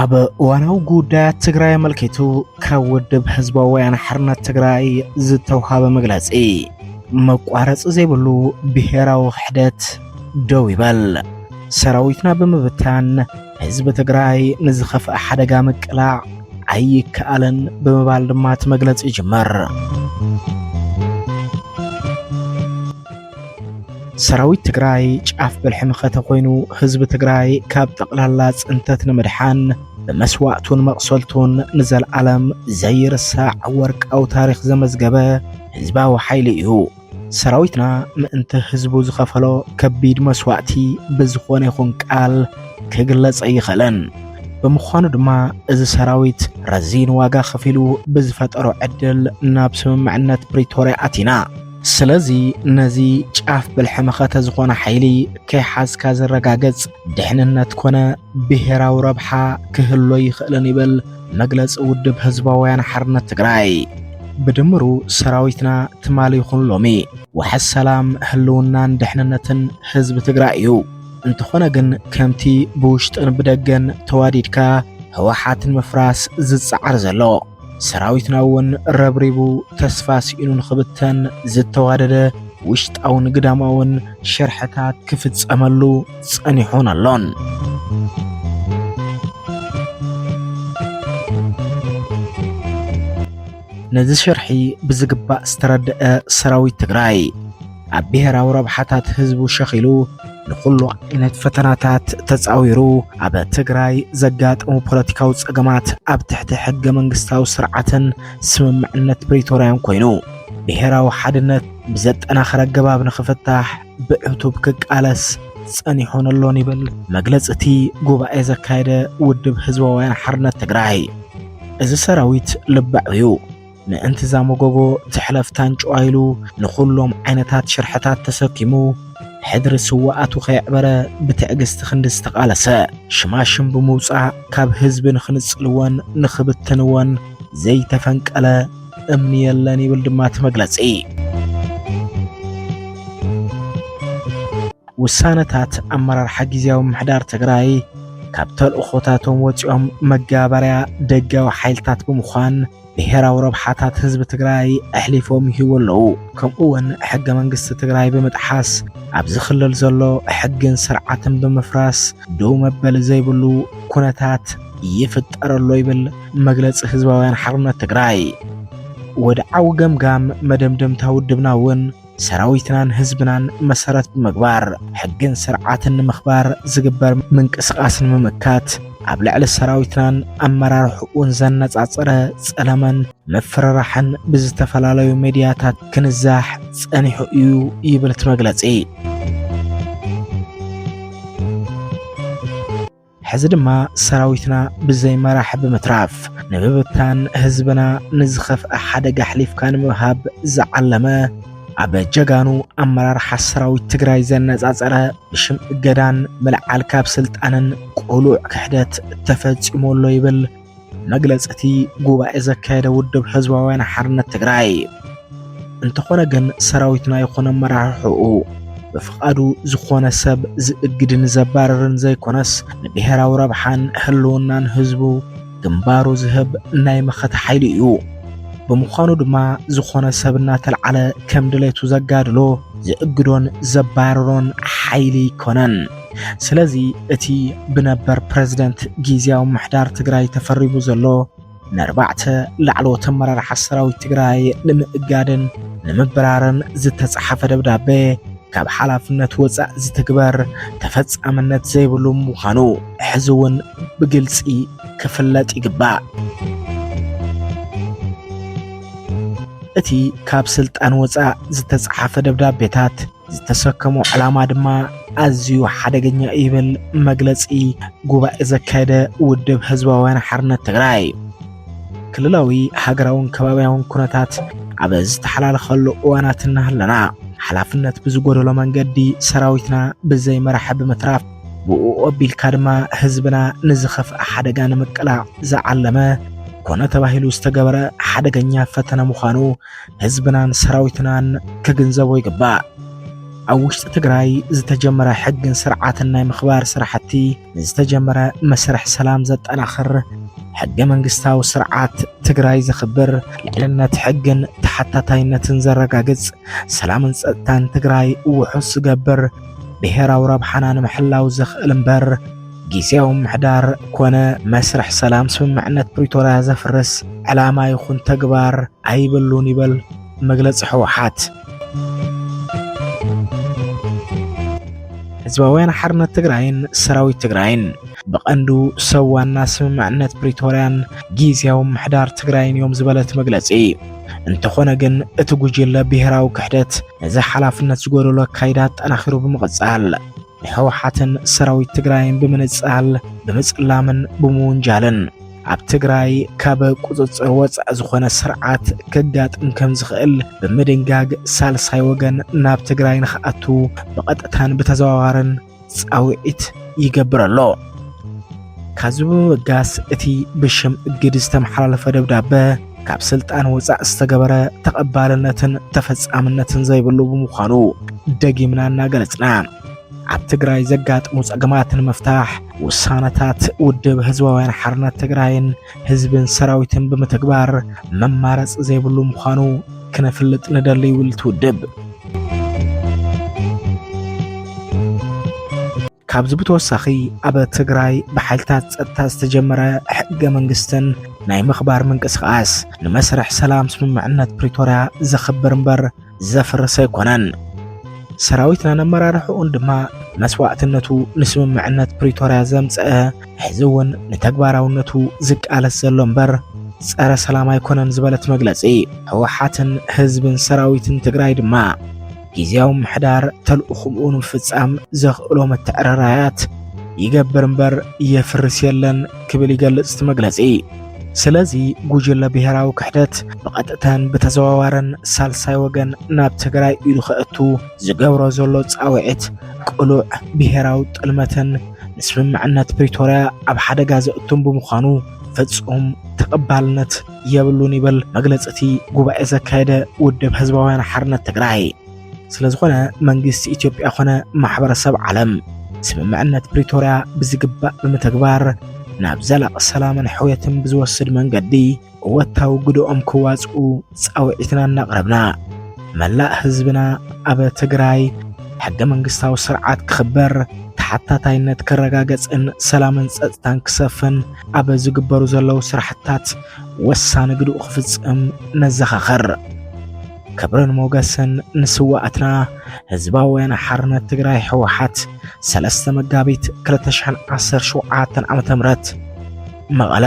ኣብ እዋናዊ ጉዳያት ትግራይ ኣመልኪቱ ካብ ውድብ ህዝባዊ ወያነ ሓርነት ትግራይ ዝተውሃበ መግለጺ፣ መቋረጺ ዘይብሉ ብሄራዊ ክሕደት ደው ይበል፣ ሰራዊትና ብምብታን ህዝቢ ትግራይ ንዝኸፍአ ሓደጋ ምቅላዕ ኣይከኣልን ብምባል ድማ እቲ መግለጺ ይጅምር። ሰራዊት ትግራይ ጫፍ ብልሒ መኸተ ኮይኑ፣ ህዝቢ ትግራይ ካብ ጠቕላላ ጽንተት ንምድሓን ብመስዋእቱን መቕሰልቱን ንዘለኣለም ዘይርሳዕ ወርቃዊ ታሪኽ ዘመዝገበ ህዝባዊ ሓይሊ እዩ። ሰራዊትና ምእንቲ ህዝቡ ዝኸፈሎ ከቢድ መስዋእቲ ብዝኾነ ይኹን ቃል ክግለጽ ኣይኽእልን። ብምዃኑ ድማ፣ እዚ ሰራዊት ረዚን ዋጋ ከፊሉ ብዝፈጠሮ ዕድል ናብ ስምምዕነት ፕሪቶርያ ኣቲና። ስለዚ፣ ነዚ ጫፍ ብልሒ መኸተ ዝኾነ ሓይሊ ከይሓዝካ ዝረጋገጽ ድሕንነት ኮነ ብሄራዊ ረብሓ ክህሎ ይኽእልን ይብል መግለጺ ውድብ ህዝባዊ ወያነ ሓርነት ትግራይ። ብድምሩ፣ ሰራዊትና ትማሊ ይኹን ሎሚ ዋሕስ ሰላም፣ ህልውናን ድሕንነትን ህዝቢ ትግራይ እዩ። እንተኾነ ግን፣ ከምቲ ብውሽጥን ብደገን ተዋዲድካ ህወሓት ንምፍራስ ዝጸዓር ዘሎ፣ ሰራዊትና እውን ረብሪቡ ተስፋ ስኢኑ ንኽብተን ዝተዋደደ ውሽጣውን ግዳማውን ሽርሕታት ክፍጸመሉ ጸኒሑን ኣሎን። ነዚ ሽርሒ ብዝግባእ ዝተረድአ ሰራዊት ትግራይ፣ ኣብ ብሄራዊ ረብሓታት ህዝቡ ሸኺሉ፣ ንኹሉ ዓይነት ፈተናታት ተጻዊሩ፣ ኣብ ትግራይ ዘጋጠሙ ፖለቲካዊ ጸገማት ኣብ ትሕቲ ሕገ መንግስታዊ ስርዓትን ስምምዕነት ፕሪቶርያን ኮይኑ፣ ብሄራዊ ሓድነት ብዘጠናኸረ ኣገባብ ንኽፍታሕ ብዕቱብ ክቃለስ ጸኒሑን ኣሎን ይብል መግለጺ እቲ ጉባኤ ዘካየደ ውድብ ህዝባዊ ወያነ ሓርነት ትግራይ። እዚ ሰራዊት ልባዕ እዩ። ምእንቲ እዛ መጎጎ ትሕለፍ ታንጭዋ ኢሉ ንኹሎም ዓይነታት ሽርሕታት ተሰኪሙ፣ ሕድሪ ስውኣቱ ከየዕበረ ብትዕግስቲ ክንዲ ዝተቓለሰ፣ ሽማሽም ብምውጻእ ካብ ህዝቢ ንኽንጽልዎን ንኽብትንዎን ዘይተፈንቀለ እምኒ የለን ይብል ድማ እቲ መግለጺ። ውሳነታት ኣመራርሓ ግዝያዊ ምምሕዳር ትግራይ ካብ ተልእኾታቶም ወፂኦም መጋበርያ ደጋዊ ሓይልታት ብምዃን ብሄራዊ ረብሓታት ህዝቢ ትግራይ ኣሕሊፎም ይህቡ ኣለዉ። ከምኡ እውን ሕገ መንግስቲ ትግራይ ብምጥሓስ ኣብዚ ክልል ዘሎ ሕግን ስርዓትን ብምፍራስ ደው መበሊ ዘይብሉ ኩነታት ይፍጠር ኣሎ ይብል መግለፂ ህዝባውያን ሓርነት ትግራይ። ወድዓዊ ገምጋም መደምደምታ ውድብና እውን ሰራዊትናን ህዝብናን መሰረት ብምግባር፣ ሕግን ስርዓትን ንምኽባር ዝግበር ምንቅስቓስ ንምምካት፣ ኣብ ልዕሊ ሰራዊትናን ኣመራርሕኡን ዘነጻጸረ ጸለመን ምፍርራሕን ብዝተፈላለዩ ሜድያታት ክንዛሕ ጸኒሑ እዩ ይብል እቲ መግለጺ። ሕዚ ድማ ሰራዊትና ብዘይ መራሒ ብምትራፍ፣ ንምብታን ህዝብና ንዝኸፍአ ሓደጋ ኣሕሊፍካ ንምሃብ ዝዓለመ፣ ኣብ ጀጋኑ ኣመራርሓ ሰራዊት ትግራይ ዘነጻጸረ፣ ብሽም እገዳን ምልዓል ካብ ስልጣንን ቅሉዕ ክሕደት ተፈጺሙ ኣሎ ይብል መግለጺ እቲ ጉባኤ ዘካየደ ውድብ ህዝባውያን ሓርነት ትግራይ። እንተኾነ ግን ሰራዊትና ይኹን ኣመራርሕኡ ብፍቓዱ ዝኾነ ሰብ ዝእግድን ዘባርርን ዘይኮነስ፣ ንብሄራዊ ረብሓን ህልውናን ህዝቡ ግንባሩ ዝህብ ናይ መኸተ ሓይሊ እዩ። ብምዃኑ ድማ ዝኾነ ሰብ እናተልዓለ ከም ድሌቱ ዘጋድሎ፣ ዝእግዶን ዘባርሮን ሓይሊ ኣይኮነን። ስለዚ እቲ ብነበር ፕረዚደንት ግዝያዊ ምምሕዳር ትግራይ ተፈሪሙ ዘሎ ንኣርባዕተ ላዕለዎት ኣመራርሓ ሰራዊት ትግራይ ንምእጋድን ንምብራርን ዝተጻሓፈ ደብዳቤ ካብ ሓላፍነት ወጻእ ዝትግበር ተፈጻምነት ዘይብሉ ምዃኑ ሕዚ እውን ብግልጺ ክፍለጥ ይግባእ። እቲ ካብ ስልጣን ወጻእ ዝተጻሓፈ ደብዳቤታት ዝተሰከሞ ዕላማ ድማ ኣዝዩ ሓደገኛ እዩ ይብል መግለጺ ጉባኤ ዘካየደ ውድብ ህዝባውያን ሓርነት ትግራይ። ክልላዊ፣ ሃገራውን ከባብያውን ኩነታት ኣብ ዝተሓላለኸሉ እዋናት እናሃለና፣ ሓላፍነት ብዝጎደሎ መንገዲ ሰራዊትና ብዘይ መራሒ ብምትራፍ፣ ብኡ ኣቢልካ ድማ ህዝብና ንዝኸፍአ ሓደጋ ንምቅላዕ ዝዓለመ ኮነ ተባሂሉ ዝተገበረ ሓደገኛ ፈተነ ምዃኑ ህዝብናን ሰራዊትናን ክግንዘቦ ይግባእ። ኣብ ውሽጢ ትግራይ ዝተጀመረ ሕግን ስርዓትን ናይ ምኽባር ስራሕቲ ንዝተጀመረ መስርሕ ሰላም ዘጠናኽር፣ ሕገ መንግስታዊ ስርዓት ትግራይ ዘኽብር፣ ልዕልነት ሕግን ተሓታታይነትን ዘረጋግጽ፣ ሰላምን ጸጥታን ትግራይ ውሑስ ዝገብር፣ ብሄራዊ ረብሓና ንምሕላው ዘኽእል እምበር፣ ግዝያዊ ምሕዳር ኮነ መስርሕ ሰላም ስምምዕነት ፕሪቶርያ ዘፍርስ ዕላማ ይኹን ተግባር ኣይብሉን ይበል መግለጺ ህወሓት። ህዝባውያን ሓርነት ትግራይን ሰራዊት ትግራይን ብቐንዱ ሰብ ዋና ስምምዕነት ፕሪቶርያን ግዝያዊ ምሕዳር ትግራይን እዮም ዝበለ እቲ መግለጺ። እንተኾነ ግን እቲ ጉጅለ ብሄራዊ ክሕደት ነዚ ሓላፍነት ዝጎደሎ ኣካይዳ ኣጠናኺሩ ብምቕጻል ንህወሓትን ሰራዊት ትግራይን ብምንጻል፣ ብምጽላምን ብምውንጃልን ኣብ ትግራይ ካብ ቁጽጽር ወጻኢ ዝኾነ ስርዓት ከጋጥም ከም ዝኽእል ብምድንጋግ ሳልሳይ ወገን ናብ ትግራይ ንኽኣቱ ብቐጥታን ብተዘዋዋርን ጻውዒት ይገብር ኣሎ። ካብዚ ብምብጋስ እቲ ብሽም እግድ ዝተመሓላለፈ ደብዳበ ካብ ስልጣን ወጻእ ዝተገበረ ተቐባልነትን ተፈጻምነትን ዘይብሉ ብምዃኑ ደጊምና እናገለጽና፣ ኣብ ትግራይ ዘጋጥሙ ጸገማት ንምፍታሕ ውሳነታት ውድብ ህዝባውያን ሓርነት ትግራይን ህዝብን ሰራዊትን ብምትግባር መማረጺ ዘይብሉ ምዃኑ ክነፍልጥ ንደሊ ይብል እቲ ውድብ። ካብዚ ብተወሳኺ ኣብ ትግራይ ብሓይልታት ጸጥታ ዝተጀመረ ሕገ መንግስትን ናይ ምኽባር ምንቅስቃስ ንመስርሕ ሰላም ስምምዕነት ፕሪቶርያ ዘኽብር እምበር ዘፍርስ ኣይኮነን። ሰራዊትናን ኣመራርሕኡን ድማ መስዋእትነቱ ንስምምዕነት ፕሪቶርያ ዘምጸአ፣ ሕዚ እውን ንተግባራውነቱ ዝቃለስ ዘሎ እምበር ጸረ ሰላም ኣይኮነን ዝበለት መግለጺ፣ ህወሓትን ህዝብን ሰራዊትን ትግራይ ድማ ግዝያዊ ምሕዳር ተልእኹኡ ንምፍጻም ዘኽእሎ ምትዕርራያት ይገብር እምበር የፍርስ የለን ክብል ይገልጽ እቲ መግለጺ። ስለዚ ጉጅለ ብሄራዊ ክሕደት ብቐጥታን ብተዘዋዋርን ሳልሳይ ወገን ናብ ትግራይ ኢዱ ከእቱ ዝገብሮ ዘሎ ጻውዒት ቅሉዕ ብሄራዊ ጥልመትን ንስምምዕነት ፕሪቶርያ ኣብ ሓደጋ ዘእቱን ብምዃኑ ፍጹም ተቐባልነት የብሉን ይብል መግለጺ እቲ ጉባኤ ዘካየደ ውድብ ህዝባውያን ሓርነት ትግራይ። ስለዝኾነ መንግስቲ ኢትዮጵያ ኮነ ማሕበረሰብ ዓለም ስምምዕነት ፕሪቶርያ ብዝግባእ ብምትግባር ናብ ዘላቒ ሰላምን ሕውየትን ብዝወስድ መንገዲ እወታዊ ግድኦም ክዋፅኡ ፃውዒትና እናቕረብና፣ መላእ ህዝብና ኣብ ትግራይ ሕገ መንግስታዊ ስርዓት ክኽበር፣ ተሓታታይነት ክረጋገፅን ሰላምን ፀጥታን ክሰፍን ኣብ ዝግበሩ ዘለዉ ስራሕትታት ወሳኒ ግድኡ ክፍፅም ነዘኻኽር። ክብርን ሞገስን ንስዋኣትና። ህዝባውያን ሓርነት ትግራይ ህወሓት፣ ሰለስተ መጋቢት ክልተ ሽሕን ዓሰርተ ሸውዓተን ዓመተ ምህረት፣ መቐለ።